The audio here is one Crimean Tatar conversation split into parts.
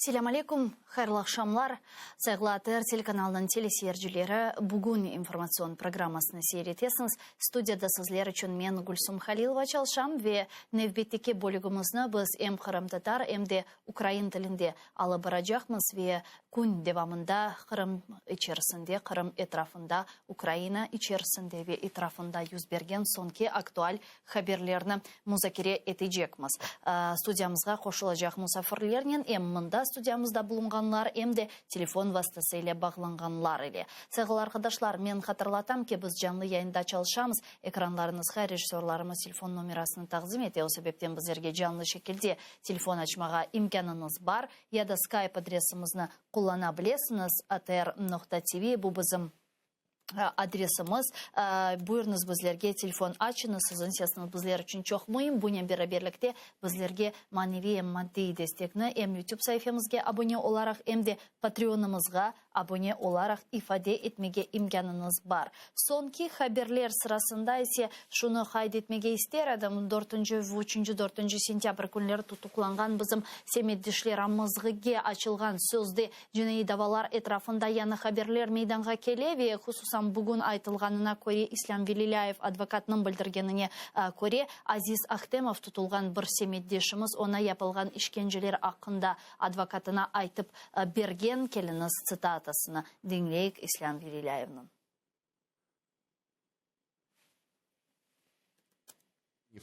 Selâm aleyküm, hayırlı aqşamlar. Sayğılı ATR telekanalınıñ teleseyircileri, bugün informatsion programmasını seyir etesiñiz. Studiyada sizler içün men, Gülsum Halilova çalışam ve nevbetteki bölügimizni biz em qırımtatar, em de ukrain tilinde alıp baracaqmız ve kün devamında Qırım içerisinde, Qırım etrafında, Ukraina içerisinde ve etrafında yüz bergen soñki aktual haberlerni muzakere etecekmiz. Studiyamızğa qoşulacaq musafirlernen, em mında studiyamızda bulunğanlar, em de telefon vastası ile bağlanğanlar ile. Sayğılı arqadaşlar, men hatırlatam ki, biz canlı yayında çalışamız. Ekranlarıñızğa rejissörlarımız telefon nomerasını taqdim ete, o sebepten bizlerge canlı şekilde telefon açmağa imkânıñız bar ya da Skype adresimizni qullana bilesiñiz, atr noqta tv, bu bizim adresimiz. Buyurıñız bizlerge telefon açıñız, siziñ sesiñiz bizler içün çoq müim. Bunen beraberlikte bizlerge maneviy em maddiy destekni em YouTube saifemizge abone olaraq, em de Patreonımızğa abone olaraq ifade etmege imkânıñız bar. Soñki haberler sırasında ise şunı qayd etmege ister edim, dörtünci, üçünci, dörtünci sentâbr künleri tutuqlanğan bizim semetdeşleramızğge açılğan sözde Cinaiy davalar etrafında yañı haberler meydanğa kele ve hususan bugün aytılğanına köre, İslâm Velilâyev advokatnıñ bildirgenine köre, Aziz Ahtemov tutulğan bir semetdeşimiz oña yapılğan işkenceler aqqında advokatına aytıp bergen, keliñiz tsitatasını diñleyik İslâm Velilâyevniñ.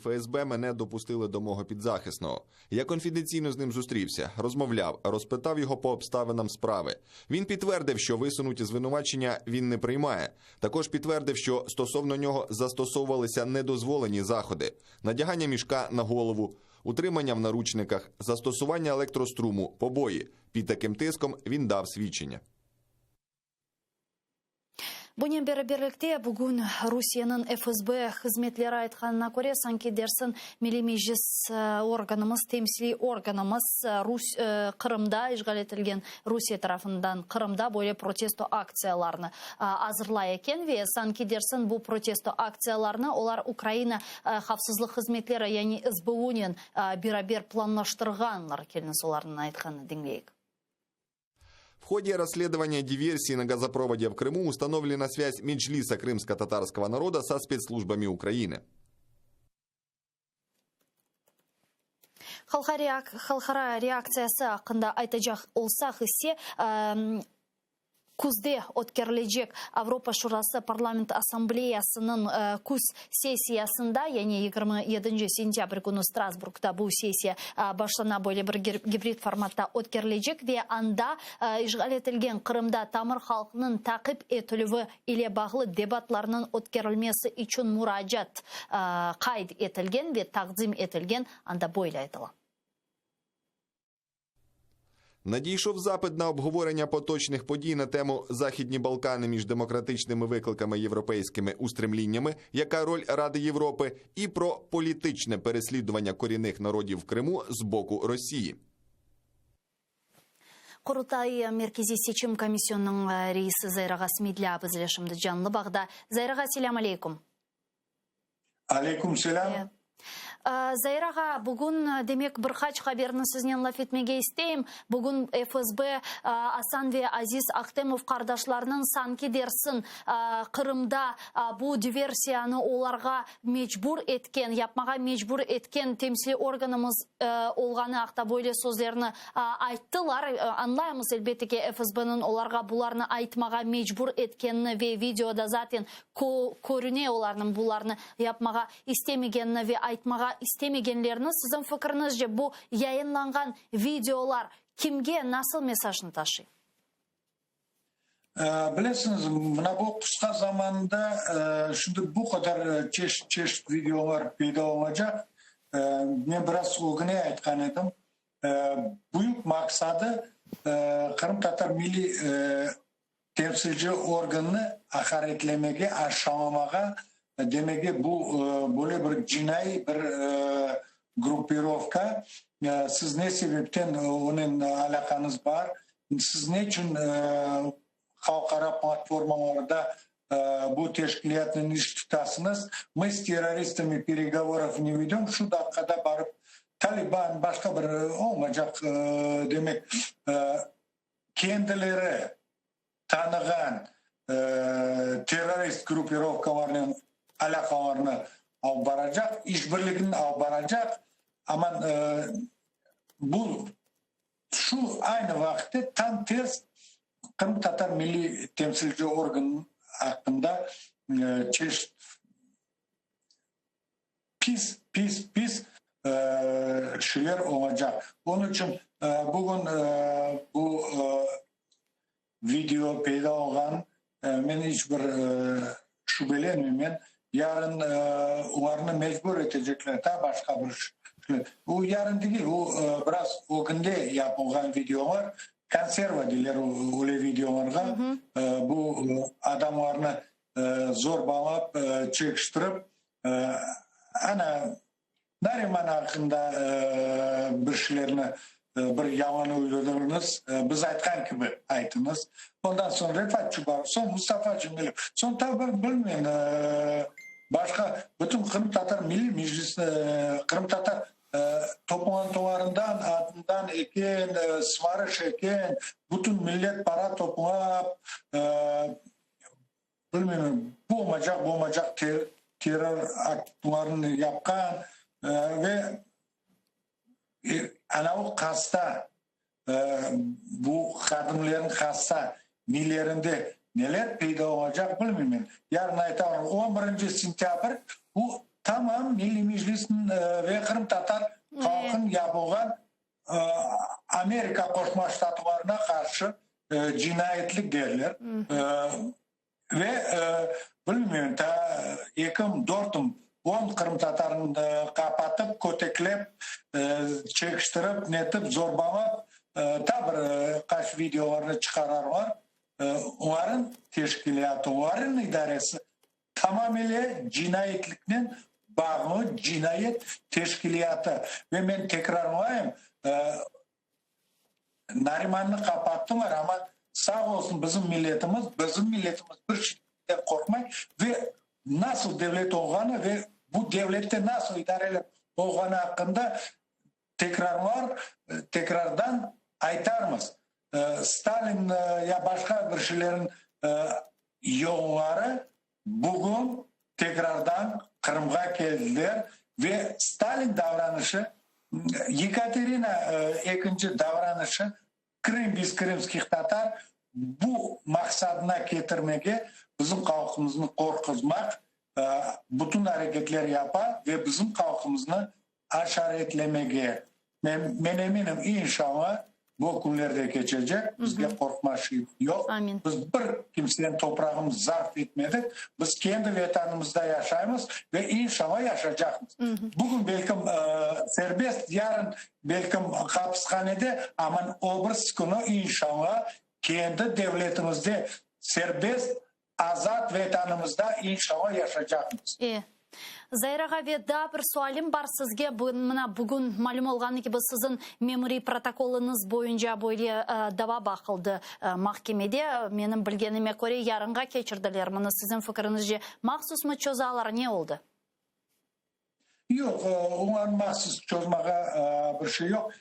ФСБ мене допустили до мого підзахисного. Я конфіденційно з ним зустрівся, розмовляв, розпитав його по обставинам справи. Він підтвердив, що висунуті звинувачення він не приймає. Також підтвердив, що стосовно нього застосовувалися недозволені заходи: надягання мішка на голову, утримання в наручниках, застосування електроструму, побої. Під таким тиском він дав свідчення. Bunen beraberlikte, bugün Rusiyeniñ FSB hızmetleri aytqanına köre, sanki dersin Milliy Meclis organımız, temsiliy organımız rus Qırımda, işğal etilgen Rusiye tarafından Qırımda böyle protesto aktsiyalarını azırlay eken ve sanki dersin bu protesto aktsiyalarını olar Ukraina havfsızlıq hızmetleri, yani SBUnen beraber planlaştırğanlar. Keliñiz olarnıñ aytqanını diñleyik. В ходе расследования диверсии на газопроводе в Крыму установлена связь Меджлиса крымско-татарского народа со спецслужбами Украины. Halqara reaktsiyası aqqında aytacaq olsaq ise, küzde ötkerilecek Avropa Şurası Parlament Assambleyasınıñ küz sessiyasında, yani 27 sentâbr künü Strasburgda bu sessiya başlana, böyle bir gibrid formatta ötkerilecek ve anda işğal etilgen Qırımda tamır halqnıñ taqip etilüvi ile bağlı debatlarnıñ ötkerilmesi içün muracaat qayd etilgen ve taqdim etilgen, anda böyle aytıla. Надійшов запит на обговорення поточних подій на тему Західні Балкани між демократичними викликами європейськими устремліннями, яка роль Ради Європи, і про політичне переслідування корінних народів в Криму з боку Росії. Qurultay Merkeziy seçim komisyonınıñ reisi Zair ağa Smedlâ bizle şimdi canlı bağda. Zair ağa, selâm aleyküm. Aleyküm selâm. Zair ağa, bugün, demek, bir qaç haberni siznen laf etmege isteyim. Bugün FSB Asan ve Aziz Ahtemov qardaşlarınıñ sanki dersin Qırımda bu diversiyanı olarğa mecbur etken, yapmağa mecbur etken temsiliy organımız olğanı aqta böyle sözlerni ayttılar. Añlaymız, elbette ki, FSBniñ olarğa bularnı aytmağa mecbur etkenini ve videoda zaten körüne olarnıñ bularnı yapmağa istemegenini ve aytmağa istemegenlerini. Siziñ fikriñizce, bu yayınlanğan videolar kimge nasıl mesajnı taşıy? Bilesiñiz, mına bu qısqa zamanda şimdi bu qadar çeşit-çeşit videolar peyda olacaq. Men biraz ögüne aytqan edim. Büyük maqsadı qırımtatar milliy temsilci organnı aqaretlemege, aşşalamağa, demege bu böyle bir cinaiy bir gruppirovka, siz ne sebepten onen alâqañız bar, siz neçün halqara platformalarda bu teşkilâtnen iş tutasıñız, mı s terroristami peregovorov ne vedem, şu daqqada barıp. Taliban, başqa bir olmaycaq, demek, kendileri tanığan terrorist gruppirovkalarnen alâqalarını alıp baracaq, işbirligini alıp baracaq, aman bu şu aynı vaqıtte tam ters qırımtatar milliy temsilci organı aqqında çeşit pis, pis, pis şeyler olacaq. Onıñ içün bugün bu video peyda olğan, men iç bir şübelenmeymen, yarın olarnı mecbur etecekler ta başqa bir şey. O yarın degil, o biraz ögünde yapılğan videolar, konserva deyler öyle videolarğa, bu adamlarnı zorbalap, çekiştirip, ana, Nariman aqqında bir şeylerni, bir yalan uydurdırıñız, biz aytqan kibi aytıñız. Ondan soñ Refat Çubarov, soñ Mustafa Cemilev, soñ ta bir bilmeyim, başqa bütün Qırımtatar Milliy Meclis, qırımtatar toplantılarından adından eken, sımarış eken, bütün millet para toplap, Bilmeyim, bu olmaycaq, bu olmaycaq terror aktlarını yapqan ve anavı hasta, bu hadimlerniñ hasta miylerinde neler peyda olacaq bilmeyim. Yarın aytarlar, on birinci sentâbr, bu tamam Milliy Meclisniñ ve qırımtatar halqınıñ yapılğan Amerika Qoşma Ştatlarına qarşı cinayetlik derler. Ve bilmeyim, ta ekim, dörtüm, on qırımtatarını qapatıp, köteklep, çekiştirip, netip, zorbalap, ta bir qaç videolarnı çıqararlar. Olarnıñ teşkilâtı, olarnıñ idaresi Tamamile cinayetliknen bağlı cinayet teşkilâtı. Ve men tekrarlayım, Narimannı qapattılar, amma sağ olsun bizim milletimiz, bizim milletimiz bir şeyden qorqmay ve nasıl devlet olğanı ve bu devlette nasıl idareler olğanı aqqında tekrarlar, tekrardan aytarmız. Stalin ya başqa bir şeylerin yolları bugün tekrardan Qırımğa keldiler ve Stalin davranışı, Yekaterina ekinci davranışı, Krım biz krımskih tatar bu maqsadına ketirmege, bizim halqımıznı qorquzmaq bütün areketler yapa ve bizim halqımıznı aşaretlemege. Men, men eminim, inşallah, bu künler de keçecek, bizge qorqma şey yoq. Amin. Biz bir kimseniñ toprağını zarf etmedik, biz kendi Vetanımızda yaşaymız ve inşallah yaşacaqmız. Bugün belkim serbest, yarın belkim hapishanede, amma o birisi künü inşallah kendi devletimizde serbest, Azat Vetanımızda inşallah yaşacaqmız. E. Zair ağa, ve daa bir sualim bar sizge. Mına bugün malüm olğanı kibi, siziñ memuriy protokolıñız boyunca böyle dava baqıldı mahkemede. Menim bilgenime köre, yarınğa keçirdiler. Mını siziñ fikiriñizce, mahsusmı çozalar, ne oldı? Yoq, oña mahsus çozmağa bir şey yoq.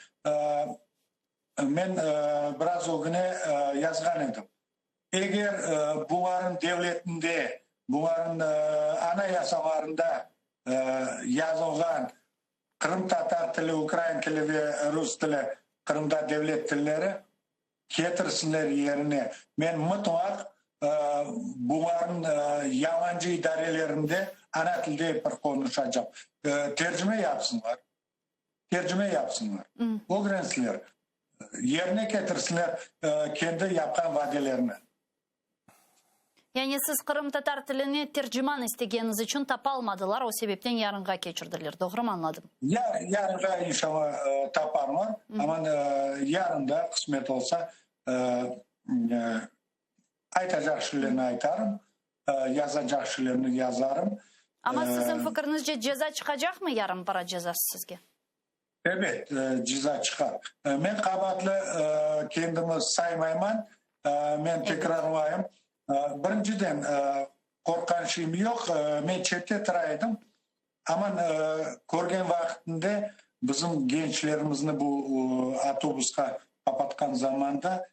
Men biraz ögüne yazğan edim. Eger bularnıñ devletinde, bularnıñ anayasalarında yazılğan qırımtatar tili, ukrain tili ve rus tili Qırımda devlet tilleri ketirsinler yerine. Men mıtlaq bularnıñ yalancı idarelerinde ana tilde ep bir qonuşacam. Tercime yapsınlar. Tercime yapsınlar. Ögrensinler. Yerine ketirsinler kendi yapqan vadelerini. Yani siz qırımtatar tiline terciman istegeniñiz içün tapalmadılar, o sebepten yarınğa keçirdiler, doğrumı añladım? Yarınğa inşallah taparlar, amma yarın da qısmet olsa aytacaq şeylerni aytarım, yazacaq şeylerni yazarım. Amma siziñ fikiriñizce ceza çıqacaqmı yarın para cezası sizge? Ebet, ceza çıqar. Men qabaatlı kendimi saymayman, men tekrarlayım. Birinciden, qorqqan şeyim yoq, men çette tura edim, aman körgen vaqıtımda. Bizim gençlerimizni bu avtobusqa qapatqan zamanda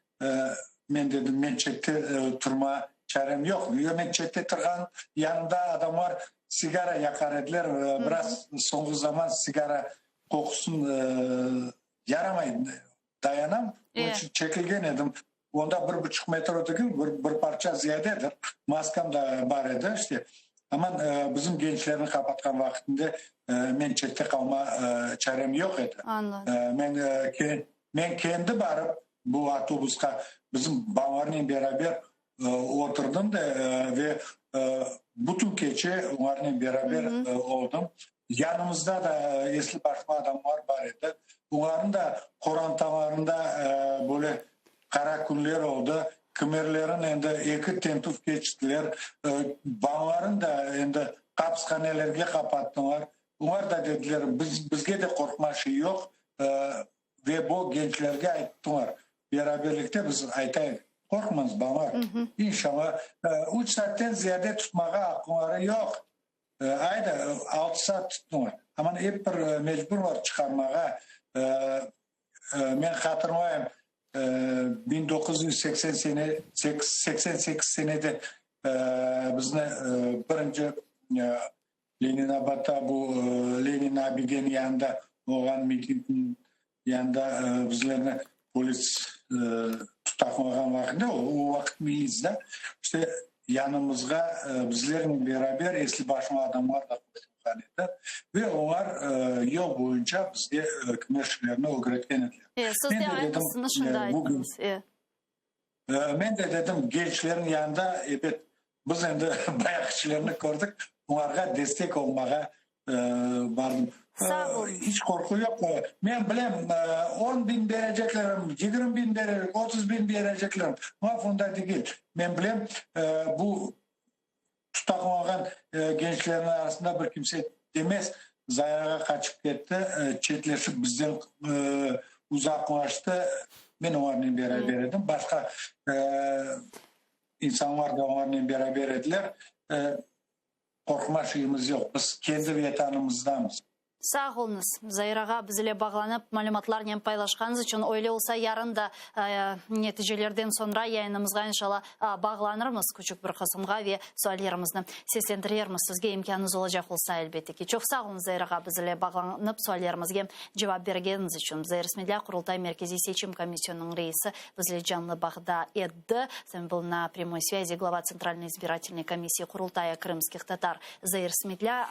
men dedim, men çette turma çarem yoq. Men çette turğan yanımda adamlar sigara yaqar ediler. Biraz soñğu zaman sigara qoqusın yaramay, dayanam. Onıñ içün çekilgen edim. Onda bir buçuq metr degil, bir parça ziyadedir. Maskam da bar edi, işte. Aman bizim gençlerni qapatqan vaqtında men çette qalma çarem yoq edi. Men, men kendi barıp bu avtobusqa bizim balalarnen beraber oturdım da ve bütün keçe olarnen beraber oldım. Yanımızda da esli başlı adamlar bar edi. Olarnıñ da qorantalarında böyle qara künler oldı. Kimerlerin endi eki tintüv keçtiler. Balaların da endi hapishanelerge qapattılar. Olar da dediler, biz, bizge de qorqma şey yoq. Ve bu gençlerge ayttılar. Beraberlikte biz aytayıq, qorqmañız, balalar. İnşallah, üç saatten ziyade tutmağa aqqları yoq. Ayda, 6 saat tuttılar. Amma ep bir mecburlar çıqarmağa. Men hatırlayım, 1980 sene, 88 senede bizni birinci Leninabadda bu Lenin abideniñ yanında olğan mitingniñ yanında bizlerni polis tutaqlağan vaqıtta, o vaqıt militsda, işte yanımızğa bizlernen beraber esli başlı adamlar da qoşulğan edi ve olar yol boyunca bizge kimer şeylerni ögretken ediler. Siz de aynısını şimdi ayttıñız. Men de dedim, gençlerniñ yanında, ebet, biz endi bayağı kişilerni kördik, olarğa destek olmağa bardım. Sağ oluñ. İç qorqu yoq. Men bilem, 10 biñ berecekler, 20 biñ berecek, 30 biñ berecekler. Laf onda degil. Men bilem, bu tutaqlanğan gençlerniñ arasında bir kimse demez, Zair ağa qaçıp ketti, çetleşip bizden uzaqlaştı. Men olarnen beraber edim. Başqa insanlar da olarnen beraber ediler. Qorqma şeyimiz yoq. Biz kendi vetanımızdamız. Sağ oluñız, Zair ağa, bizle bağlanıp malümatlarnen paylaşqanıñız içün. Öyle olsa, yarın da neticelerden soñra yayınımızğa inşalla bağlanırmız küçük bir qısımğa ve suallerimizni seslendirermiz sizge imkânıñız olacaq olsa, elbette ki. Çoq sağ oluñız, Zair ağa, bizle bağlanıp suallerimizge cevap bergeniñiz içün. Zair Smedlâ, Qurultay Merkeziy seçim komissiyonınıñ reisi bizle canlı bağda edi. С нами был на прямой связи глава Центральной избирательной комиссии Курултая крымских татар Заир Смедля.